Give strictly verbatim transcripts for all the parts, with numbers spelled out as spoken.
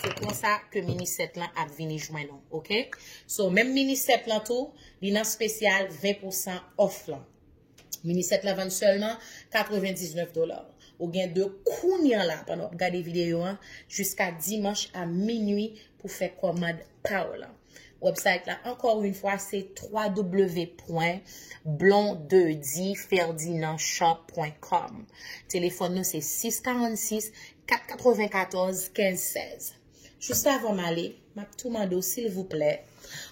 Se konsa ke mini sèt lan ap vini jwenn ou, oke? So, menm mini sèt lan tou, li nan spesyal ven pousan off lan. Mini sèt lan vann sèlman katrevendiznèf dola. Ou gen de kounye a la, pandan w ap gade videyo an, jiska dimanch a minui pou fè kòmand pa w lan. Website la, encore une fois, c'est trois W point blondediferdinandshop point com. Telefòn nou se sis karannsis kat katrevenkatòz kenz sèz. Jis avan m ale, m ap tou mande w, silvouplè,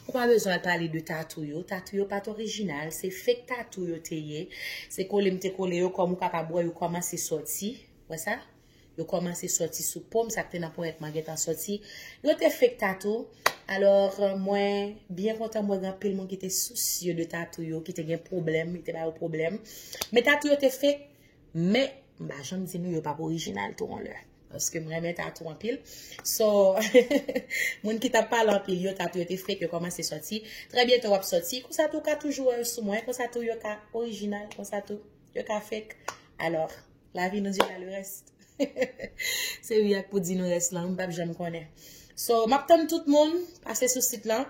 ou pa bezwen al pale de tatou yo. Tatou yo pa t orijinal, se fake tatou yo te ye. Se kole m te kole yo, kòm ou kapab wè, yo kòmanse sòti. Wè sa? Yo kòmanse sòti sou po m, sa k te nan ponyèt mwen gentan sòti. Yo te fake tatou. Alò, mwen byen kontan mwen gen anpil moun ki te sousye de tatou yo, ki te gen pwoblèm, yo te ba yo pwoblèm. Men tatou yo te fake, men m pa janm di nou yo p ap orijinal tou yon lè. Paske m renmen tatou anpil. So, moun ki t ap pale anpil yo, tatou yo te fake, yo kòmanse sòti. Trè byento w ap sòti. Konsa tou w ka toujou wè yo sou mwen. Konsa tou yo ka orijinal. Konsa tou yo ka fake. Alò, lavi nou dira le reste. Se wi ak pou di nou rès lan, m p ap janm konnen. So, m ap tann tout moun pase sou sit lan.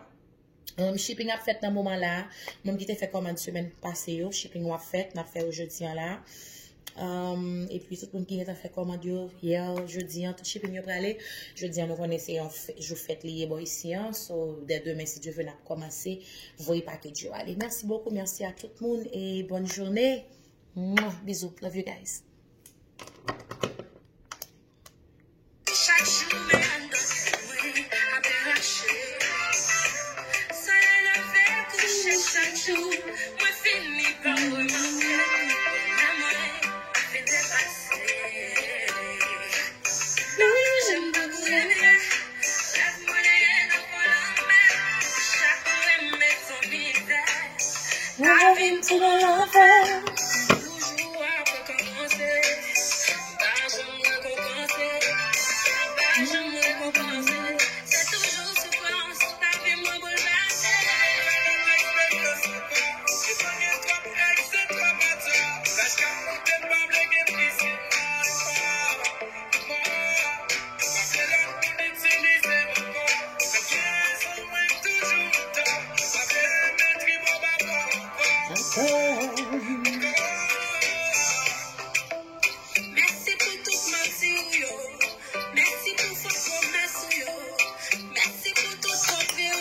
Um, shipping ap fèt nan moman la. Moun ki te fè kòmand semèn pase yo, shipping yo ap fèt, n ap fè yo jodi an la. Um, epi tout moun ki gentan fè kòmand yo yè, jodi an, tout shipping yo prale. Jodi an, nou konnen se yon fè- jou fèt li ye bò isi an. So, dè demen, si Dye vle, n ap kòmanse voye package yo ale. Merci beaucoup, merci à tout moun et bonne journée. Mwah, bisous, love you guys. Chak jou, men anndan kè mwen ap rache. Solèy la fè kouche chak jou. Mwen fini pa remake, men mwen vin depase. Non, non, je ne peux plus rien dire. Rèv mwen leve nan fon lanmè. Chak mwen met son mizè. Lavi m tou nan lanfè. Toujou ap rekòmanse. Pa janm rekonpanse. Pa janm rekonpanse. Se toujou soufrans. Lavi mwen boulvèse. Eksperyans ankò. Devan gen twòp èks, se twòp atò. Laj k ap monte, m pa vle gen plis.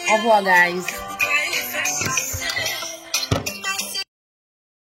Au revoir, guys.